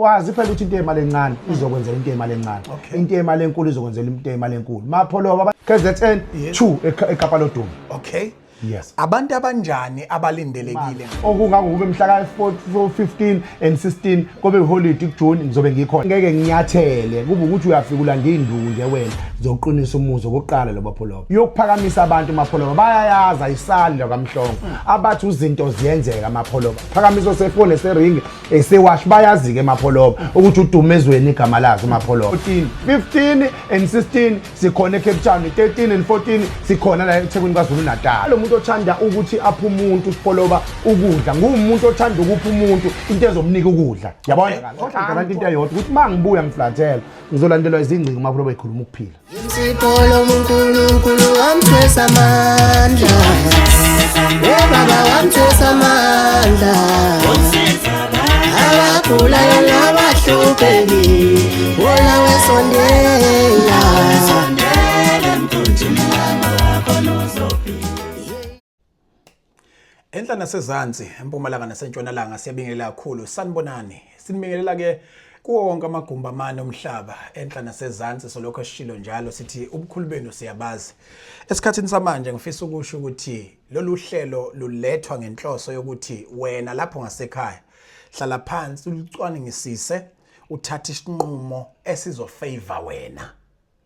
Wazi phela ukuthi into yemali encane izokwenzela into yemali encane. Into yemali enkulu izokwenzela into yemali enkulu. Mapholoba KZN 2 eKapa lodumo. Okay. Yes. Abantu abanjani abalindelekile? Okungakube mhla ka 4, 15 and 16 kobe holiday kuJune ngizobe ngikhona. Ngeke nginyathele kube ukuthi uyafika ulanda induku nje wena zokuqinisa umuzi okokuqala lo Mapholoba. Yokuphakamisa abantu Mapholoba bayayazi ayisali la kaMhlongo. Abathi uzinto ziyenzeka Mapholoba. Phakamiso sefone seringi esewash bayazi-ke Mapholoba ukuthi udume ezweni igama lakhe Mapholoba. 14, 15 and 16 sikhona eCape Town, 13 and 14 sikhona la eThekwini KwaZulu Natal. Lo muntu othanda ukuthi aphe umuntu uSipholoba ukudla ngumuntu othanda ukupha umuntu into ezomnika ukudla, yabona? Kodwa ngigaranti into eyodwa ukuthi uma ngibuya ngiflathela ngizolandelwa izingcingo Mapholoba ekhuluma ukuphila. Sipolo uNkulunkulu wamthwesa amandla. Oh baba wamthwesa amandla. Abagulayo nabahlupheki wona wesondela. Enhla nasezansi, empumalanga nasentshonalanga siyabingelela kakhulu. Sanibonani. Sinibingelela ke kuwo wonke amagumbi amane omhlaba, enhla nasezansi solokho esishilo njalo sithi ubukhulu benu siyabazi. Esikhathini samanje ngifisa ukusho ukuthi lolu hlelo lulethwa ngenhloso yokuthi wena lapho ngasekhaya hlala phansi ulucwaningisise uthathe isinqumo esizofavor wena.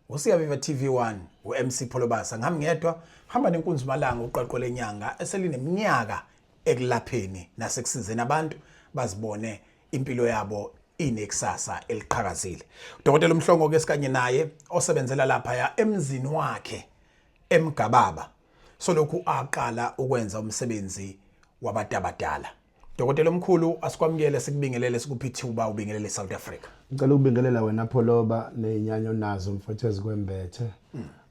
USiyaviva TV1 uMC Pholobasa ngihamba ngedwa hamba nenkunzi malanga uqaqo lenyanga eselineminyaka ekulapheni nasekusizeni abantu bazibone impilo yabo inekusasa eliqhakazile. Udokotela uMhlongo ke sikanye naye osebenzela lapha ya emzini wakhe eMgababa solokhu aqala ukwenza umsebenzi wabantu abadala. Dokotela omkhulu asikwamukele sikubingelele sikuphi ithuba ubingelele South Africa. Ngicela ukubingelela wena Pholoba nezinyanya onazo mfowethu ezikwembethe.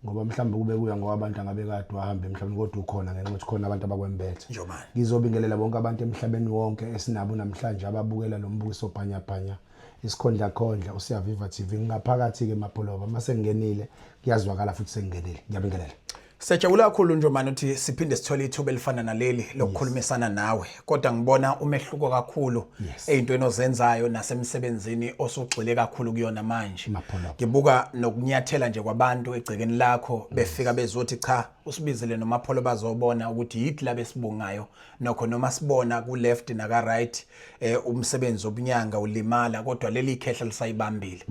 Ngoba mhlawumbe kube kuya ngoba abantu angabe kade wahamba emhlabeni kodwa ukhona ngenxa ukuthi khona abantu abakwembethe. Njomani. Ngizobingelela bonke abantu emhlabeni wonke esinabo namhlanje ababukela lo mbukiso bhanyabhanya isikhondla khondla uSiyaviva TV. Ngingaphakathi ke Mapholoba mase ngingenile kuyazwakala futhi sengingenile. Ngiyabingelela. Siyajabula kakhulu Njomani ukuthi siphinde sithole ithuba elifana naleli lokukhulumisana nawe kodwa ngibona umehluko kakhulu eyintweni ozenzayo nasemsebenzini osugxile kakhulu kuyona manje. Ngibuka nokunyathela nje kwabantu egcekeni lakho befika bezothi cha usibizile noMapholo bazobona ukuthi yithi la besibongayo nokho noma sibona ku left naka right umsebenzi obunyanga ulimala kodwa leli khehla lisayibambile.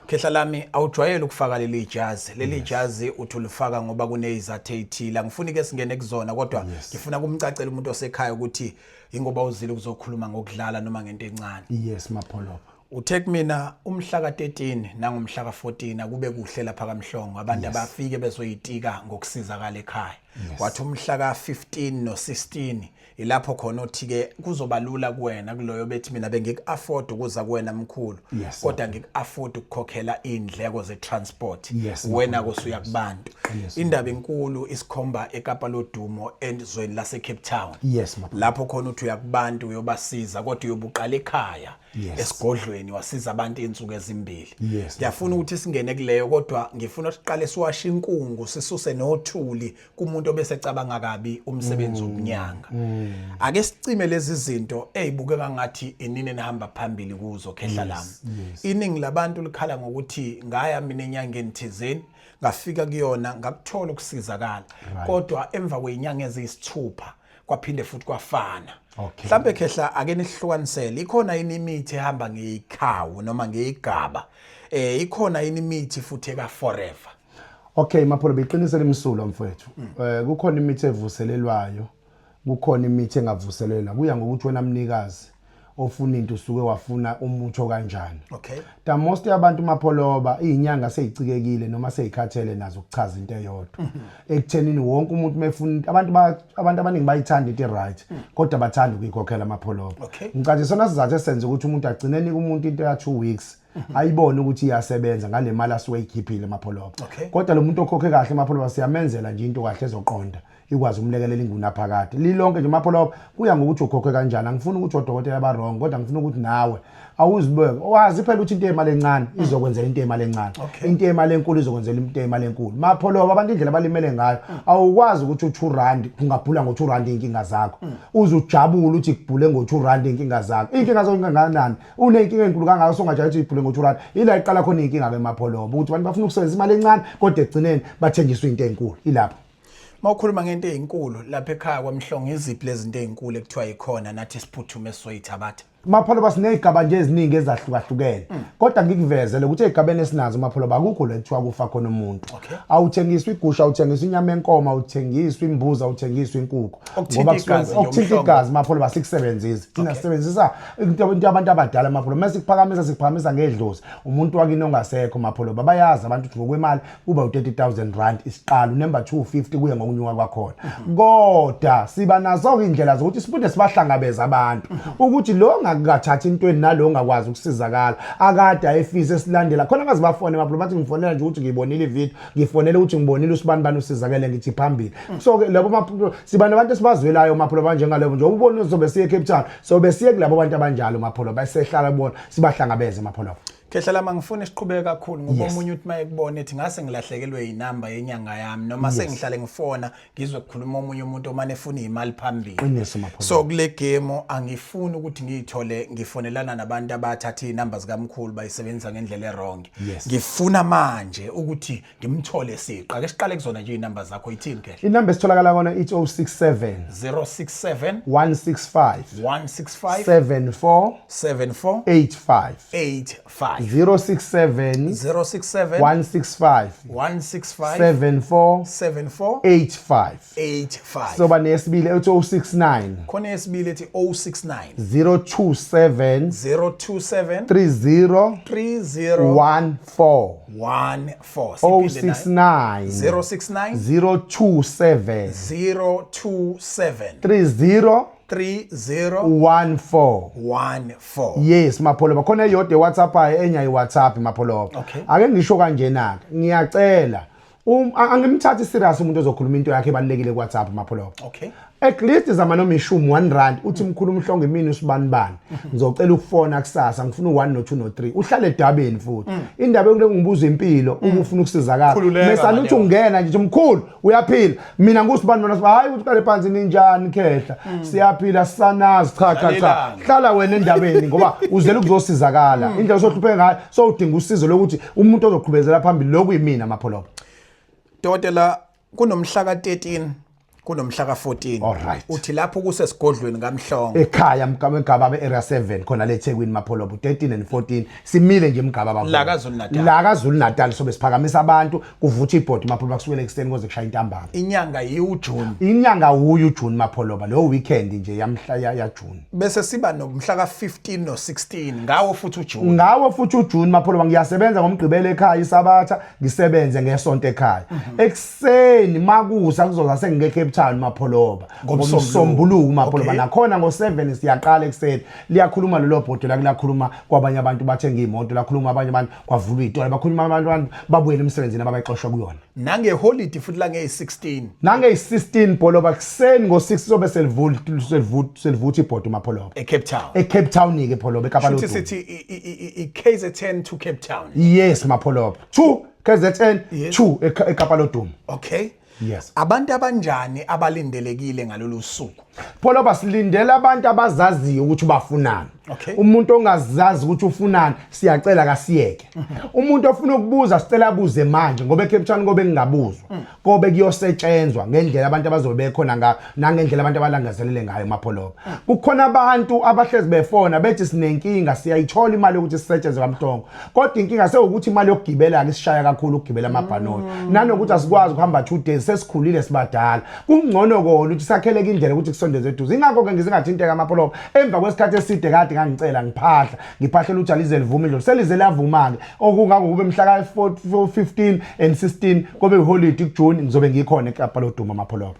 Khehla lami awujwayele ukufaka leli jazi leli jazi uthi ulifaka ngoba kunezathu ezithile angifuni ke singene kuzona kodwa ngifuna kumcacela umuntu osekhaya ukuthi ingoba uzile ukuzokhuluma ngokudlala noma ngento encane. Yes Mapholoba. Uthe kumina umhla ka-13 nangomhla ka-14 akube kuhle lapha kaMhlongo abantu abafike bezoyitika ngokusizakala ekhaya. Wathi umhla ka-15 no-16 ilapho khona othi ke kuzoba lula kuwena kuloyo bethi mina bengiku-afford ukuza kuwena mkhulu kodwa ngiku-afford ukukhokhela iy'ndleko ze-transport wena kusuya kubantu. Indaba enkulu isikhomba eKapa lodumo ezweni lase-Cape Town lapho khona uthi uya kubantu uyobasiza kodwa uyobuqala ekhaya esigodlweni wasiza abantu izinsuku ezimbili. Ngiyafuna ukuthi singene kuleyo kodwa ngifuna siqale siwashe inkungu sisuse nothuli kumuntu obesecabanga kabi umsebenzi wobunyanga. Ake sicime lezi zinto ezibukeka ngathi inini enihamba phambili kuzo khehla lami. Iningi labantu likhala ngokuthi ngaya mina enyangeni thizeni ngafika kuyona ngakuthola ukusizakala kodwa emva kwezinyanga eziyisithupha kwaphinde futhi kwafana. Mhlambe khehla ake nihlukanisele ikhona yini imithi ehamba ngeyikhawu noma ngeyigaba ikhona yini imithi futhi eka forever? Okay Mapholo beqinisele imsulwa mfowethu. Kukhona imithi evuselelwayo, kukhona imithi engavuselelwa kuya ngokuthi wena mnikazi ofuna into usuke wafuna umuthi okanjani. The most yabantu Mapholoba izinyanga seyicikekile noma seyikhathele nazo ukuchaza into eyodwa. Ekuthenini wonke umuntu mefuna abantu abantu abaningi bayithanda into right kodwa bathanda ukuyikhokhela Mapholoba. Ngicabanga sona sizathu esenza ukuthi umuntu agcine enika umuntu into ya 2 weeks ayibone ukuthi iyasebenza ngale mali asuke eyikhiphile Mapholoba. Kodwa lo muntu okhokhe kahle Mapholoba siyamenzela nje into kahle ezoqonda. Ikwazi ukumlekelela ingunaphakade. Lilonke nje Mapholoba, kuya ngokuthi ukhokhe kanjani. Angifuni ukuthi odokotela ba-wrong, kodwa ngifuna ukuthi nawe awuzibeke wazi phela ukuthi into yemali encane izokwenzela into yemali encane, into yemali enkulu izokwenzela into yemali enkulu. Mapholoba, abantu indlela abalimele ngayo, awukwazi ukuthi u-R2 ungabhula ngo-R2 iy'nkinga zakho, uze ujabule uthi kubhule ngo-R2 iy'nkinga zakho. Iy'nkinga zakho kangakanani? Uney'nkinga ey'nkulu kangaka, songajayela ukuthi ibhule ngo-R2. Ila iqala khona iy'nkinga-ke Mapholoba, ukuthi abantu bafuna ukusebenzisa imali encane kodwa ekugcineni bathenjiswe into ey'nkulu. Ilapho. Mawukhuluma ngento ezinkulu lapha ekhaya kwaMhlongo, iziphi lezi zinto ezinkulu ekuthiwa yikhona nathi siphuthume sizoyithabatha? Mapholoba, siney'gaba nje eziningi ezahlukahlukene, kodwa ngikuvezele ukuthi ey'gabeni esinazo Mapholoba, akukho la kuthiwa kufa khona umuntu. Awuthengiswa igusha, awuthengiswa inyama enkomo, awuthengiswa imbuzi, awuthengiswa inkukhu. Okuthinta Ngoba igazi nje, okuthinta umhlongo. igazi Mapholoba sikusebenzisi thina. Sisebenzisa into abantu abadala Mapholoba. Mase sikuphakamisa, sikuphakamisa ngedlozi, umuntu wakini ongasekho Mapholoba. Bayazi abantu ukuthi ngokwemali kuba u-R30 000 isiqalo, number 250 kuye ngokunyuka kwakhona, kodwa siba nazo-ke iy'ndlela zokuthi siphinde sibahlangabeze abantu, ukuthi lo ongakathathi intweni nalo ongakwazi ukusizakala akade ayefisa esilandela khona, baze bafone Mapholoba, bathi ngifonela nje ukuthi ngiyibonile ividiyo, ngifonele ukuthi ngibonile usibani bani usizakele, ngithi phambili. So-ke labo siba nabantu esibazwelayo Mapholoba, banjengalebo nje ubona sobe siye eCape Town, sobe siye kulabo bantu abanjalo Mapholoba, esehlala kubona sibahlangabeze Mapholoba. Khehla lama, ngifuna siqhubeke kakhulu ngoba omunye uthi mayekubona ethi ngase ngilahlekelwe inamba yenyanga yami noma sengihlale ngifona ngizwe kukhuluma omunye umuntu omane efuna imali phambili. Qiniso Mapholoba. So kule game angifuni ukuthi ngiyithole ngifonelana nabantu abathatha inamba zikamkhulu bayisebenzisa ngendlela e-wrong. Ngifuna manje ukuthi ngimthole siqa. Ake siqale kuzona nje inamba zakho, ithini Khehla? Inamba esitholakala kona ithi 067 067 165 165 74 74 85. 85. 067 067 165 165 74 74 85. 85. Soba nesibili ethi 069 Khona yesibili ethi 069 027 027 30 30 14. 14. Siphinde nayo. 069 069 027 027 30 30 14. 14. Yes Mapholoba, khona eyodwa eWhatsApp ayo, enye ayiWhatsApp Mapholoba. Ake ngisho kanjena ke, ngiyacela, angimthathi serious umuntu ozokhuluma into yakhe ebalekile kuWhatsApp Mapholoba. At least zama noma ishumi, R1, uthi mkhulu uMhlongo, imini usibani bani, ngizocela ukufona kusasa, ngifuna u1 no2 no3, uhlale edabeni futhi indaba yokuthi ngibuza impilo uma ufuna ukusizakala. Khululeka Mesana uthi ngaleyo. ungena nje uthi mkhulu uyaphila, mina ngusibani bona, hayi ukuthi uqale phansi, ninjani khehla, siyaphila, sisanazi, cha cha cha. Hlalelani. Hlala wena endabeni ngoba uzele ukuzosizakala. Indlela osohlupheke ngayo, so udinga usizo lokuthi umuntu ozoqhubezela phambili lokhu yimina Mapholoba. Dokotela, kunomhla ka-13, kunomhla ka-14. Uthi lapho kusesigodlweni kaMhlongo? Ekhaya Mgababa area 7 khona le eThekwini Mapholoba, 13 and 14 simile nje eMgababa. La kaZulu Natal. La kaZulu Natal, sobe siphakamisa abantu, kuvutha ibhodi Mapholoba, kusukela ekuseni koze kushaya intambama. Inyanga yiwuJune? Inyanga wuyu June Mapholoba, lo weekend nje yamhla ya June. Bese siba nomhla ka-15 no-16 ngawo futhi uJune. Ngawo futhi uJune Mapholoba, ngiyasebenza ngomgqibelo ekhaya, isabatha, ngisebenze ngesonto ekhaya. Ekuseni makusa kuzoza sengike Cape Town Mapholoba. Ngomsombuluko. Ngomsombuluko Mapholoba. Nakhona ngo7 siyaqala ekuseni. Liyakhuluma lelo bhodo la, lakhuluma kwabanye abantu bathenga imoto, lakhuluma abanye abantu kwavulwa izitolo, bakhuluma abantu babuyele emsebenzini ababayixoshwa kuyona. Nangeholidi futhi langeyi-16? Nangeyi-16 Pholoba, kuseni ngo-6 sobe selivutha ibhodo Mapholoba. eCape Town? eCape Town ke Pholoba, eKapa Shuthi Lodumo. sithi i-KZN to Cape Town. Yes Mapholoba, 2 KZN. 2 eKapa Lodumo. Yes. Abantu abanjani abalindelekile ngalolu suku? Pholoba, silindele abantu abazaziyo ukuthi bafunani. Umuntu ongazazi ukuthi ufunani, siyacela kasiyeke. Umuntu ofuna ukubuza, sicela abuze manje ngoba eCape Town kobe kungabuzwa, kobe kuyosetshenzwa ngendlela abantu abazobe bekhona ngayo nangendlela abantu abalangazelele ngayo Mapholoba. Kukhona abantu abahlezi befona bethi sinenkinga, siyayithola imali yokuthi sisetshenzwe kaMhlongo, kodwa inkinga sewukuthi imali yokugibela ke isishaya kakhulu, ukugibela amabhanoyi, nanokuthi asikwazi ukuhamba 2 days, sesikhulile, sibadala, kungcono kona ukuthi sakheleke indlela ukuthi kusondeze eduze. Ingakho-ke ngizingathinteka Mapholoba emva kwesikhathi eside kade ngangicela, ngiphahla ngiphahlela ukuthi alize livume idlozi, selize lavuma-ke, okungako kube mhla ka-15 and 16 kobe iholiday kuJune, ngizobe ngikhona eKapa Lodumo Mapholoba.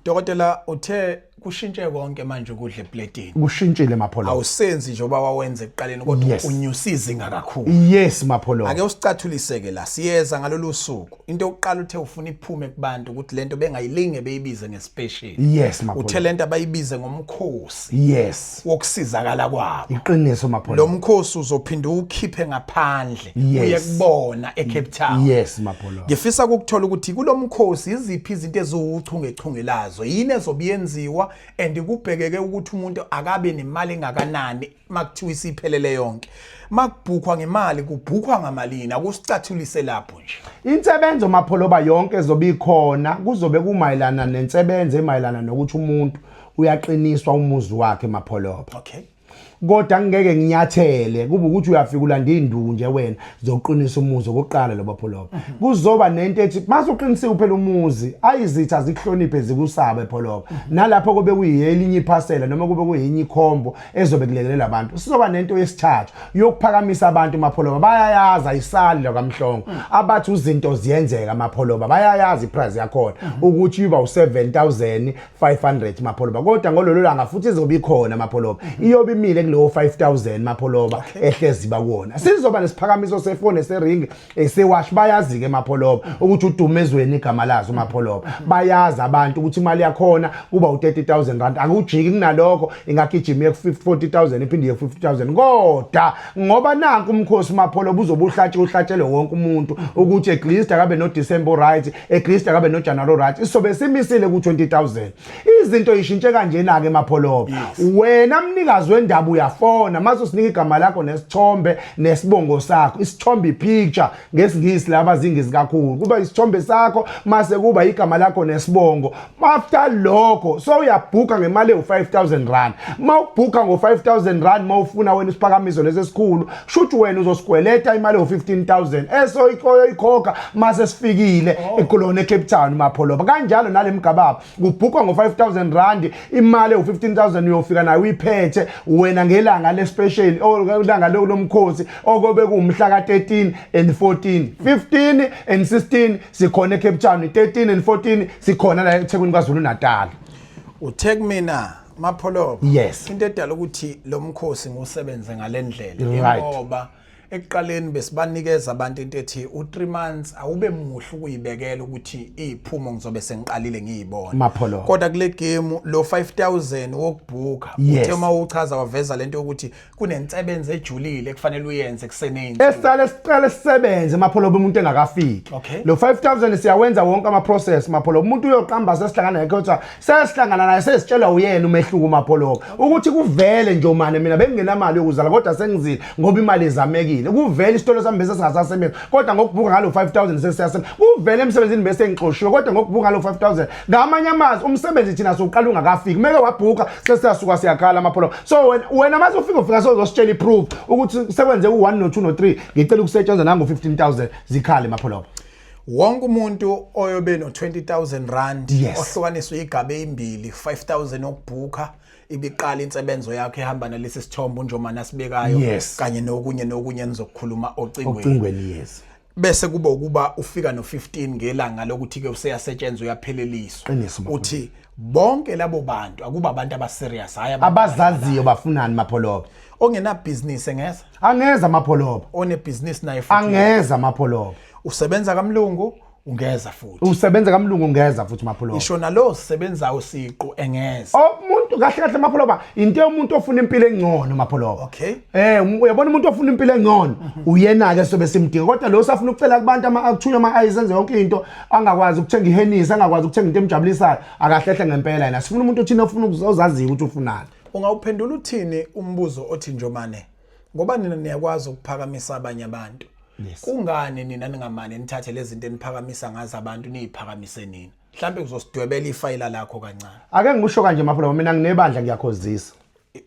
Dokotela, uthe Kushintshe konke manje ukudla epletini. Kushintshile, Mapholoba. Awusenzi njengoba wawenza ekuqaleni, kodwa unyusa izinga kakhulu. Yes, Mapholoba. Ake usicathuliseke la, siyeza ngalolu suku. Into yokuqala uthe ufuna iphume kubantu ukuthi lento bengayilinge beyibize ngespecial. Yes, Mapholoba. Uthe lento abayibize ngomkhosi wokusizakala kwabo. Iqiniso, Mapholoba. Lo mkhosi uzophinda uwukhiphe ngaphandle uye kubona eCape Town. Yes, Mapholoba. Ngifisa ukukuthola ukuthi kulomkhosi iziphi izinto eziwuchungechunge lazo, yini ezobe yenziwa, and kubhekeke ukuthi umuntu akabe nemali engakanani makuthiwa isiphelele yonke. Makubhukhwa ngemali, kubhukhwa ngamalini? Akusicathulise lapho nje. Insebenzo, Mapholoba, yonke ezobe ikhona kuzobe kumayelana nensebenzo emayelana nokuthi umuntu uyaqiniswa umuzi wakhe, Mapholoba. Kodwa ngeke nginyathele kube ukuthi uyafika ulanda induku nje wena, zokuqinisa umuzi okokuqala lo, Mapholoba. Kuzoba nento ethi mase uqinisiwe phela umuzi, ayizitha zikuhloniphe, zikusabe, Pholoba. Nalapho kube kuyelinye iphasela noma kube kuyinye ikhombo ezobe kulekelela abantu. Sizoba nento yesithathu yokuphakamisa abantu, Mapholoba. Bayayazi ayisali la kaMhlongo abathi uzinto ziyenzeka, Mapholoba. Bayayazi iprice yakhona ukuthi iba u7500, Mapholoba, kodwa ngololo langa futhi izobe ikhona, Mapholoba, iyobe imile kulowo 5000, Mapholoba, ehlezi bakuwona. Sizoba nesiphakamiso sefone, seringi, esewash. Bayazi ke, Mapholoba, ukuthi udume ezweni igama lazo, Mapholoba. Bayazi abantu ukuthi imali yakhona kuba u30000 rand, akujiki kunalokho, ingagijima iye ku 40000, iphinde iye ku 50000, kodwa ngoba nanku umkhosi, Mapholoba, uzobe uhlatshe uhlatshelwe wonke umuntu ukuthi at least akabe no December right, at least akabe no January right. Isobe simisile ku 20000. Izinto ishintshe kanjena ke, Mapholoba. Wena mnikazi wendaba uyafona mase usinika igama lakho nesithombe nesibongo sakho, isithombe, ipicture ngesingisi, laba zingisi kakhulu, kuba isithombe sakho mase kuba igama lakho nesibongo. After lokho so uyabhuka ngemali ewu5000 rand. Mawubhuka ngo5000 rand, mawufuna wena isiphakamiso lesi esikhulu, shuthi wena uzosikweleta imali ewu15000 eso ikhokha mase sifikile ekoloni eCape Town, Mapholoba. Kanjalo nale mgababa kubhukwa ngo5000 rand, imali ewu15000 uyofika nayo uyiphethe wena ngelanga le special, ilanga lomkhosi okobe kuwumhla ka13 and 14, 15 and 16 sikhona eCape Town, 13 and 14 sikhona la eThekwini, KwaZulu Natal. Uthe kumina, Mapholoba, Yes. into edala ukuthi lo mkhosi ngusebenze ngalendlela ngoba ekuqaleni besibanikeza abantu into ethi u3 months awube muhle ukuyibekela ukuthi iziphumo ngizobe sengiqalile ngiyibona. Mapholoba. Kodwa kule game lo 5000 wokubhuka, uthe uma uchaza waveza lento yokuthi kunensebenzo ejulile ekufanele uyenze kusenenzi. Esicale sicale sisebenze, Mapholoba, umuntu engakafiki. Lo 5000 siyawenza wonke ama process, Mapholoba. Umuntu uyoqamba sesihlangana naye, kodwa sesihlangana naye sesitshelwa uyena umehluko, Mapholoba, ukuthi kuvele nje mane mina bengingenamali yokuzala kodwa sengizile ngoba imali izamekile. Kuvele isitolo sami bese singasasebenzi, kodwa ngokubhuka ngalo 5000 sesiyasebenza. Kuvele emsebenzini bese ngixoshiwe, kodwa ngokubhuka ngalo 5000. Ngamanye amazwi, umsebenzi thina siwuqala ungakafiki, meke wabhuka sesiyasuka siyakhala, Mapholoba. So wena mase ufika ufika sozositshela iproof ukuthi sekwenze u1 no2 no3, ngicela ukusetshenzwa nango 15000, zikhale, Mapholoba. Wonke umuntu oyobe no 20000 rand ohlukaniswe igaba ezimbili, 5000 okubhuka ibiqala insebenzo yakho ehamba nalesi sithombe unjomana asibekayo kanye nokunye nokunye enizokukhuluma ocingweni. Ocingweni, yes. Bese kuba ukuba ufika no15 ngelanga lokuthi ke useyasetshenzwa, uyapheleliswa. Qiniso, Mapholoba. Uthi bonke labo bantu akuba abantu abaserious, hayi abantu abazaziyo bafunani, Mapholoba. Ongena business engeza? Angeza, Mapholoba. One business naye futhi? Angeza, Mapholoba. Usebenza kamlungu, ungeza futhi? Usebenza kamlungu, ungeza futhi, Mapholoba. Isho nalo sisebenzayo siqu engeza? Umuntu kahle kahle, Mapholoba, into yomuntu ofuna impilo engcono, Mapholoba. Uyabona, umuntu ofuna impilo engcono uyena ke sobe simdinga, kodwa lo safuna ukucela kubantu ama akuthunywa ama eyes, enze yonke into, angakwazi ukuthenga iHennessy, angakwazi ukuthenga into emjabulisayo, akahlehle ngempela yena. Sifuna umuntu othina ofuna ozaziyo ukuthi ufunani. Ungawuphendula uthini umbuzo othi, Njomane, ngoba nina niyakwazi ukuphakamisa abanye abantu, kungani nina ningamane nithathe lezi zinto eniphakamisa ngazo abantu niyiphakamise nina? Mhlambe kuzosidwebela ifayila lakho kancane. Ake ngikusho kanje, Mapholoba, mina nginebandla, ngiyakhozisa.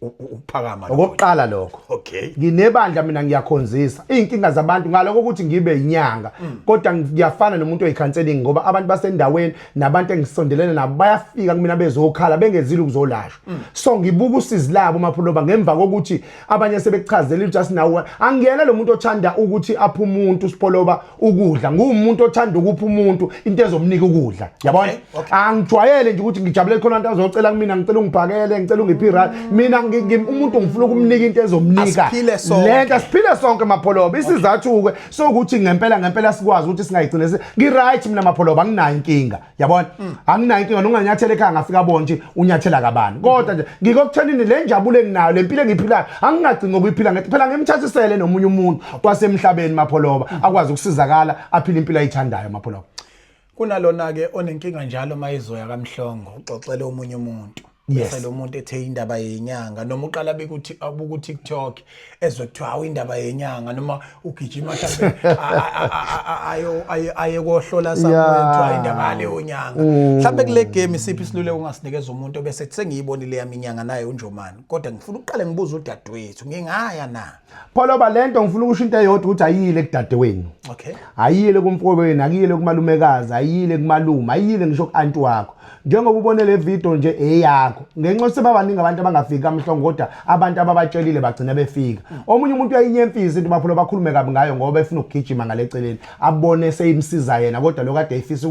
Ukuphakama. Okokuqala lokho. Okay. Nginebandla mina, ngiyakhonzisa iy'nkinga zabantu ngalokho ukuthi ngibe inyanga, kodwa ngiyafana nomuntu oyi-counselling ngoba abantu basendaweni nabantu engisondelene nabo bayafika kumina bezokhala bengezile ukuzolashwa. So ngibuka usizi labo, Mapholoba, ngemva kokuthi abanye sebekuchazela ukuthi asinawo. Angiyena lo muntu othanda ukuthi aphe umuntu sipholoba ukudla, nguwumuntu othanda ukupha umuntu into ezomnika ukudla, yabona? Okay. Angijwayele nje ukuthi ngijabule khona abantu azocela kumina, ngicela ungibhakele, ngicela ungiphe i-right. Mina umuntu ngifuna ukumnika into ezomnika Asiphile sonke. lento. Asiphile sonke, Mapholoba. Isizathu-ke sokuthi ngempela ngempela sikwazi ukuthi singayigcine ngi-right mina, Mapholoba, anginayo inkinga, yabona? Anginayo inkinga nonganyathela ekhaya ngafika bona nje unyathela kabani, kodwa nje ngikokuthenini le njabulo enginayo, le mpilo engiyiphilayo, angingagcini ngokuyiphila ngethi phela ngimthathisele nomunye umuntu kwasemhlabeni, Mapholoba, akwazi ukusizakala aphile impilo ayithandayo, Mapholoba. Kunalona ke onenkinga njalo mayizoya kaMhlongo uxoxele omunye umuntu, bese lo muntu ethe indaba yenyanga, noma uqala bekuthi abuka TikTok ezwe kuthiwa awu indaba yenyanga, noma ugijima mhlambe ayo aye kohlola somewhere kuthiwa indaba yaleyo nyanga mhlambe. Kule game isiphi isiluleko ungasinikeza umuntu bese sengiyibonile yami inyanga naye uNjomani, kodwa ngifuna ukuqale ngibuze udadewethu ngingaya na? Pholoba, lento ngifuna ukusho into eyodwa ukuthi ayile kudadewenu, ayile kumfowenu, akuyile kumalumekazi, ayile kumalume, ayile ngisho ku-anti wakho. Njengoba ubone le video nje eyakho, ngenxa yokuthi sebabaningi abantu abangafiki kaMhlongo, kodwa abantu ababatshelile bagcina befika. Omunye umuntu uyayinyemfisa into, Mapholo, bakhulume kabi ngayo ngoba efuna ukugijima ngale celeni abone seyimsiza yena, kodwa lokho kade efisa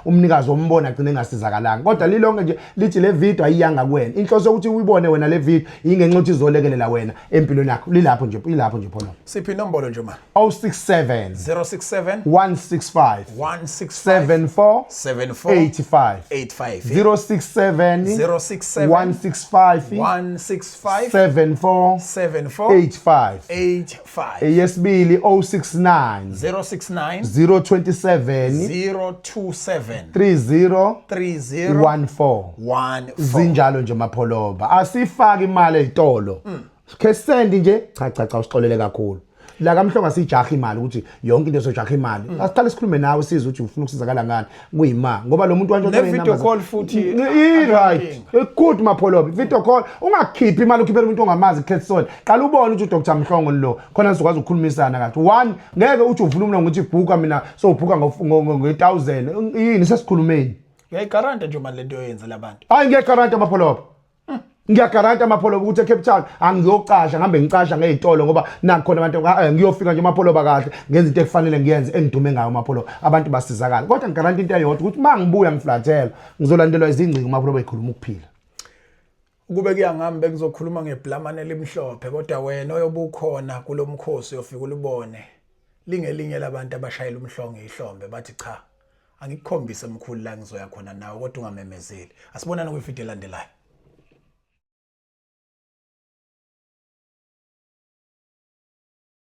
umnikazi wombona agcine engasizakalanga. Kodwa lilonke nje lithi le video ayiyanga kuwena. Inhloso yokuthi uyibone wena le video yingenxa yokuthi izolekelela wena empilweni yakho. Lilapho nje, ilapho nje, Pholo. Siphi inombolo nje ma? 067 067 165 165 74 74 85. 85. 067 067 165 165 74 74 85. 85. Eyesibili 069 069 027 027 30 30 14. 14. Zinjalo nje, Mapholoba, asifaki imali ezitolo, cash send nje. Cha cha cha, usixolele kakhulu la kaMhlongo, sijaha imali ukuthi yonke into sojaha imali. Asiqale sikhulume nawe sizwe ukuthi ufuna ukusizakala ngani kuyima, ngoba lo muntu wantshontsha Ne-video call futhi. I-right, good, Mapholoba. Video call, ungakhiphi imali ukhiphela umuntu ongamazi cash send. Qala ubone ukuthi uDr Mhlongo lo khona sizokwazi ukukhulumisana kahle. One, ngeke uthi uvula umlomo ukuthi bhuka mina sowubhuka nge-1000 yini, sesikhulumeni. Uyayigaranta nje manje lento yoyenzela abantu? Hayi, ngiyagaranta, Mapholoba, ngiyagaranta, Mapholoba, ukuthi eCape Town angiyocasha ngihambe ngicasha ngey'tolo ngoba nakhona abantu. Ngiyofika nje, Mapholoba, kahle ngenza into ekufanele ngiyenze engidume ngayo, Mapholoba, abantu basizakala. Kodwa ngigaranta into eyodwa ukuthi uma ngibuya ngiflathela ngizolandelwa izingcingo, Mapholoba, ikhuluma ukuphila. Ukube kuya ngami bengizokhuluma ngeblamane elimhlophe, kodwa wena oyobe ukhona kulo mkhosi uyofika ulibone lingelinye labantu abashayela uMhlongo ihlombe bathi cha, angikukhombise mkhulu la ngizoya khona nawe, kodwa ungamemezeli. Asibonane kwividiyo elandelayo.